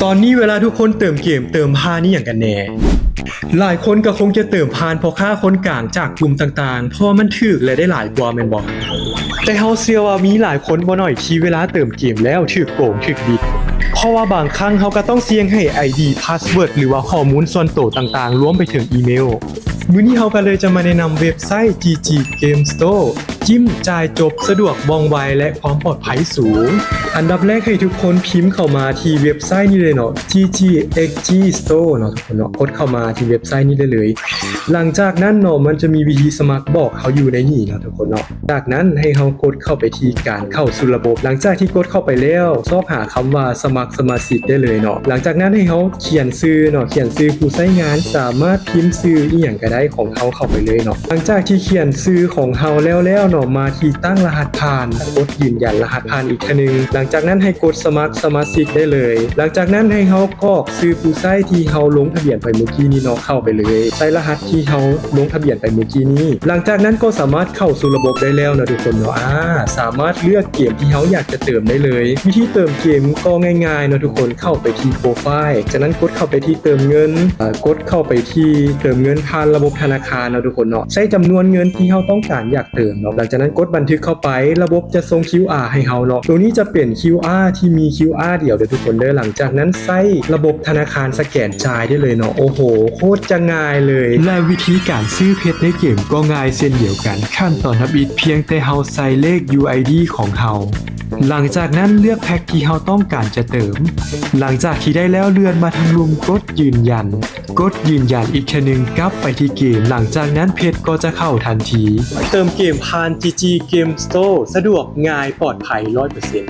ຕອນນີ້ເວລາທຸກຄົນເຕີມເກມ ເຕີມຜ່ານອີ່ຫຍັງກັນແດ່? ຫຼາຍຄົນກໍຄົງຈະເຕີມຜ່ານພໍ່ຄ້າຄົນກາງຈາກກຸ່ມຕ່າງໆ ເພາະວ່າມັນຖືກ ແລະ ໄດ້ຫຼາຍກວ່າແມ່ນບໍ່? ແຕ່ເຮົາເຊື່ອວ່າມີຫຼາຍຄົນບໍ່ໜ້ອຍທີ່ເວລາເຕີມເກມແລ້ວຖືກໂກງຖືກບິດ ເພາະວ່າບາງຄັ້ງເຮົາກໍຕ້ອງສ່ຽງໃຫ້ໄອດີ ພາສເວີດ ຫຼືວ່າຂໍ້ມູນສ່ວນໂຕຕ່າງໆ ລວມໄປເຖິງອີເມວ. ມື້ນີ້ເຮົາກໍເລີຍຈະມາແນະນຳເວັບໄຊ ຈີຈີ Game Store ຈິ້ມ ຈ່າຍຈົບ ສະດວກ ວ່ອງໄວ ແລະ ຄວາມປອດໄພສູງ. ອັນດັບແລກໃຫ້ທຸກຄົນພິມເຂົ້າມາທີ່ເວັບໄຊນີ້ເລີຍເນາະ ຈີຈີ ເອັກຈີ Store ເນາະທຸກຄົນເນາະ ກົດເຂົ້າມາທີ່ເວັບໄຊນີ້ໄດ້ເລີຍ. ຫຼັງຈາກນັ້ນເນາະ ມັນຈະມີວິທີສະໝັກບອກເຮົາຢູ່ໃນນີ້ເນາະທຸກຄົນເນາະ. ຈາກນັ້ນໃຫ້ເຮົາກົດເຂົ້າໄປທີ່ການເຂົ້າສູ່ລະບົບ. ຫຼັງຈາກທີ່ກົດເຂົ້າໄປແລ້ວ ຊອກຫາຄຳວ່າສະໝັກສະມາຊິກໄດ້ເລີຍເນາະ. ຫຼັງຈາກນັ້ນໃຫ້ເຮົາຂຽນຊື່ເນາະ ຂຽນຊື່ຜູ້ໃຊ້ງານ ສາມາດພິມຊື່ອີ່ຫຍັງກໍໄດ້ຂອງເຮົາເຂົ້າໄປເລີຍເນາະ. ຫຼັງຈາກທີ່ຂຽນຊື່ຂອງເຮົາແລ້ວໆເນາະ ມາທີ່ຕັ້ງລະຫັດຜ່ານ ກົດຢືນຢັນລະຫັດຜ່ານອີກເທື່ອໜຶ່ງ. ຫຼັງຈາກນັ້ນໃຫ້ກົດສະໝັກສະມາຊິກໄດ້ເລີຍ. ຫຼັງຈາກນັ້ນໃຫ້ເຮົາກອກຊື່ຜູ້ໃຊ້ທີ່ເຮົາລົງທະບຽນໄປມື້ກີ້ນີ້ເນາະ ເຂົ້າໄປເລີຍ ໃສ່ລະຫັດທີ່ເຮົາລົງທະບຽນໄປມື້ກີ້ນີ້. ຫຼັງຈາກນັ້ນກໍສາມາດເຂົ້າສູ່ລະບົບໄດ້ແລ້ວເນາະທຸກຄົນເນາະ. ອາ ສາມາດເລືອກເກມທີ່ເຮົາຢາກຈະເຕີມໄດ້ເລີຍ. ວິທີເຕີມເກມກໍງ່າຍໆເນາະທຸກຄົນ ເຂົ້າໄປທີ່ໂປຣໄຟລ໌ ຈາກນັ້ນກົດເຂົ້າໄປທີ່ເຕີມເງິນ ອາ ກົດເຂົ້າໄປທີ່ເຕີມເງິນຜ່ານລະບົບທະນາຄານເນາະທຸກຄົນເນາະ ໃສ່ຈຳນວນເງິນທີ່ເຮົາຕ້ອງການຢາກເຕີມເນາະ. ຫຼັງຈາກນັ້ນກົດບັນທຶກເຂົ້າໄປ ລະບົບຈະສົ່ງຄິວອາໃຫ້ເຮົາເນາະ. ໂຕນີ້ຈະເປັນຄິວອາທີ່ມີຄິວອາດຽວເດີທຸກຄົນເດີ. ຫຼັງຈາກນັ້ນໃຊ້ລະບົບທະນາຄານສະແກນຈ່າຍໄດ້ເລີຍເນາະ. ໂອ້ໂຫ ໂຄດຈະງ່າຍເລີຍ ແລະ ວິທີການຊື້ເພັດໃນເກມກໍງ່າຍເຊັ່ນດຽວກັນ. ຂັ້ນຕອນທຳອິດພຽງແຕ່ເຮົາໃສ່ເລກ ຢູໄອດີ ຂອງເຮົາ. ຫຼັງຈາກນັ້ນເລືອກແພັກທີ່ເຮົາຕ້ອງການຈະເຕີມ. ຫຼັງຈາກທີ່ໄດ້ແລ້ວ ເລື່ອນມາທາງລຸ່ມ ກົດຢືນຢັນ ກົດຢືນຢັນອີກເທື່ອໜຶ່ງ ກັບໄປທີ່ເກມ. ຫຼັງຈາກນັ້ນເພັດກໍຈະເຂົ້າທັນທີ. ເຕີມເກມຜ່ານ ຈີຈີ Game Store ສະດວກ ງ່າຍ ປອດໄພ ຮ້ອຍເປີເຊັນ.